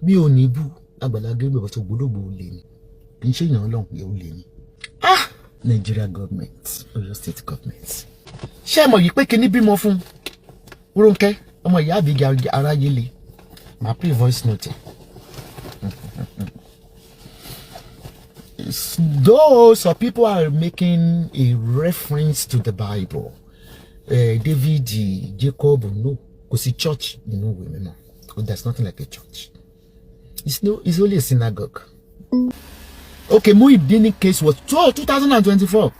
Mi ò ní bú Àgbàlá Gabriel, bọ́tọ̀ ògbólógbò olè ni, kì í ṣe èèyàn Ọlọ́run, yẹn olè ni. Ah, Nigeria government, Ọ̀yọ́ state government, ṣé ẹ mọ̀ yìí pé kíní bímọ fún Rónkẹ́, ọmọ ìyá àbíga aráyé le? Màá play voice note. Though some people are making a reference to the Bible, David, Jacob, no, kò sí church nínú ìwé mímọ́. There's nothing like a church. It's no, it's only a synagogue. Okay, Muideen case was 2024.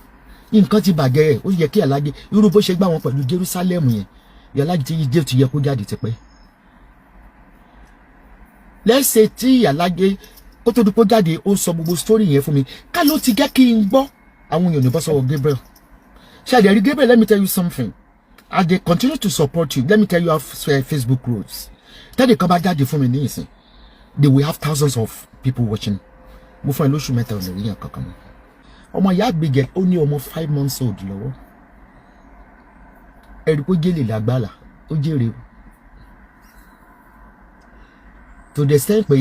Nǹkan ti bàjẹ́, ó yẹ kí Alájẹ irú bó ṣe gbà wọn pẹ̀lú Jerusalem yẹn, Alájẹ tí jẹ́ ti yẹ kó jáde tipẹ́. Let's say tí Alájẹ kó tó dúpọ́ jáde, ó sọ gbogbo story yẹn fún mi, ká ló ti jẹ́ kí n gbọ́, àwọn èèyàn ní bọ́ sọ́wọ́ Gabriel. Ṣàdẹ̀rí Gabriel, let me tell you something. As they continue to support you, let me tell you how Facebook rules. Tẹ́lẹ̀ kan bá jáde fún mi ní ìsìn, they will have thousands of people watching. Mo fún ẹ lóṣù 3, ọ̀nà ìrìyàn kankan mọ́. Ọmọ ìyá àgbègẹ, ó ní ọmọ 5 months old lọ́wọ́. Ẹ̀rí kó jẹ́lẹ̀ lágbàlá, ó jèrè o. To the extent pé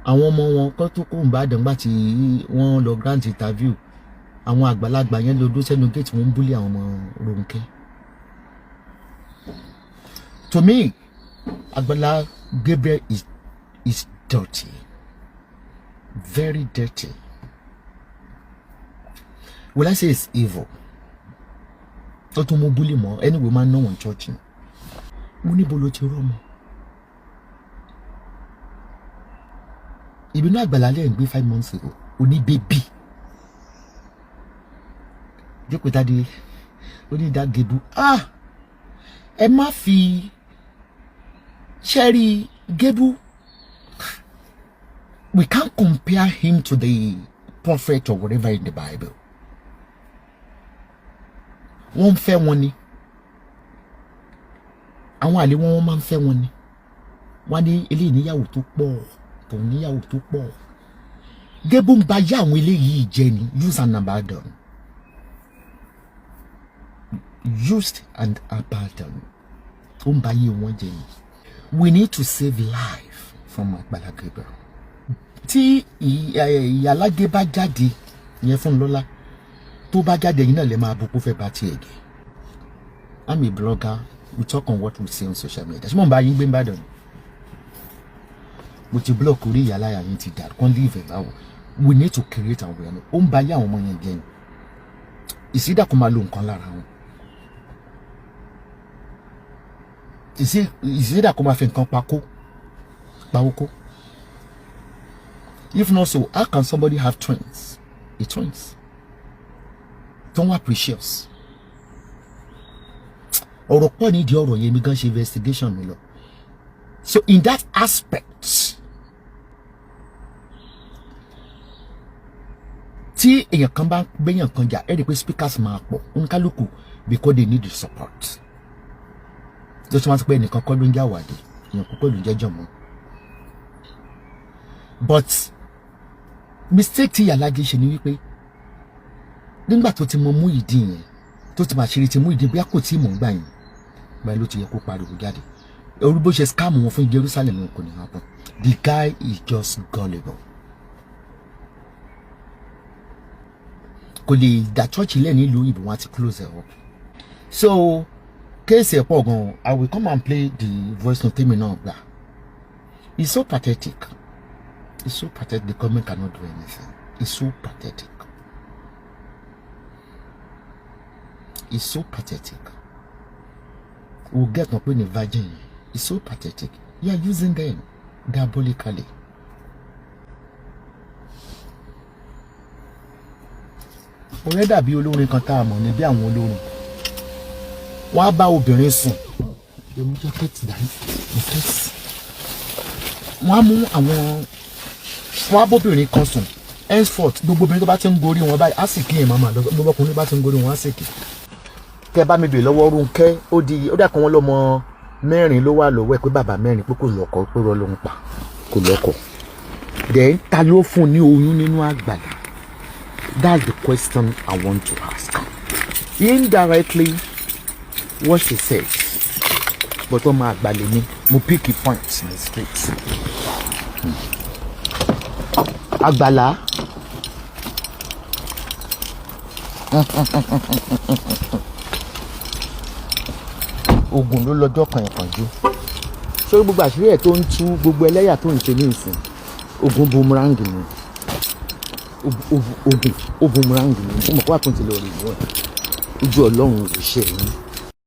àwọn ọmọ wọn kọ́ tó kó Ìbàdàn, gbà tí wọ́n lọ grant interview, àwọn àgbàlagbà yẹn lọ dó sẹ́nu gate, wọ́n ń bully àwọn ọmọ Rónkẹ́. To me, Àgbàlá Gabriel is dirty, very dirty. Will I say it's evil? Ó tún mú bully mọ́. Anyway, máa ń ná wọn church ni. Mo níbo ló ti rọ́mọ? Ìbínú Àgbàlá lẹ́yìn gbé 5 months ago, oní baby jókòó tádé onídàgébù. Ah, ẹ má fi ṣẹ́rí Gébú. We can't compare him to the prophet or whatever in the Bible. Wọ́n ń fẹ́ wọn ni, àwọn àlè wọn, wọ́n máa ń fẹ́ wọn ni. Wọ́n ní eléyìí níyàwó tó pọ̀, tòun níyàwó tó pọ̀. Gébú ń ba yá àwọn eléyìí jẹ́ ni. Use and abandon, used and abandoned, ó ń ba yé wọn jẹ́ ni. We need to save life from Agbala Gabriel. Tí ìyálágé bá jáde yẹn fún lọ́lá, tó bá jáde, yín náà lè máa bu kó fẹ́ bá tiẹ̀ gẹ̀. I'm a blogger. We talk on what we see on social media. Ṣé mo ń bá yín gbé ń bàdàn? Mo ti block orí ìyáláyà yín ti dàrú kán, leave ẹ̀ báwo. We need to create awareness. Ó ń ba yé àwọn ọmọ yẹn jẹ́ ni. Ìsídà kó máa lo nǹkan lára wọn, ìsídà kó máa fi nǹkan pakó pawókó. If not so, how can somebody have twins, a twins tó ń wá precious? Ọ̀rọ̀ pọ̀ nídìí ọ̀rọ̀ yẹn, mi gan ṣe investigation mi lọ. So in that aspect, tí èèyàn kan bá gbéyàn kan jà, ẹ rí i pé speakers máa pọ̀ oníkálukú, because they need the support. Ló tún wá sí pé ẹnìkan kọ́ ló ń jáwàdì, èèyàn púpọ̀ ló ń jẹ́jọ́ mọ́. But mistake tí Ìyálájé ṣe ni wípé nígbà tó ti mọ Muyideen yẹn, tó ti máa ṣeré ti Muyideen, bóyá kò tí ì mọ̀ ń gbà yẹn, báyìí ló ti yẹ kó pariwo jáde. Orí bó ṣe scam wọn fún Jerusalem kò ní happen. The guy is just gullible. Kò lè dá church ilẹ̀ nílùú ìbò, wọn ti close ẹ̀ up. So case ẹ̀ pọ̀ gan. I will come and play the voice note tèmi náà gbà. It's so pathetic, it's so pathetic. The government cannot do anything. It's so pathetic, it's so pathetic. We we'll get no pé ní virgin. It's so pathetic. You are using them diabolically. Ọ̀rẹ́ dàbí olórin kan tá a mọ̀ ní bí àwọn olórin wọ́n á bá obìnrin sùn. Èmi jákẹ́ẹ̀tì dání, wọ́n á mú àwọn, wọ́n á bóbìnrin kan sùn. Henceforth, gbogbo obìnrin tó bá ti ń gorí wọn báyìí, á sì kí ẹ̀ máa máa lọ. Gbogbo ọkùnrin bá ti ń gorí wọn, á sì kí. Kẹ bá mi bè lọ́wọ́ Rónkẹ́, ó di ó dà kan, wọ́n lọ́mọ 4 ló wà lọ́wọ́ ẹ̀, pé bàbá 4, pé kò lọ́kọ, pé rọ́ ló ń pa, kò lọ́kọ. Then ta ló fún ní oyún nínú àgbàlá? That's the question I want to ask. Indirectly, what she said, but ọmọ àgbàlẹ̀ ni. Mo pick a point in the street. Àgbàlá. Ogun ló lọ́jọ́ kan ìpọ́njú. Sórí gbogbo àṣírí ẹ̀ tó ń tú, gbogbo ẹlẹ́yà tó ń ṣe ní ìsìn, ogun boomerang ni. Ogun ó boomerang ni. Mo mọ̀ pé wà tó ń ti lọ rí ìwọ̀n. Ojú Ọlọ́run ò ṣe yín.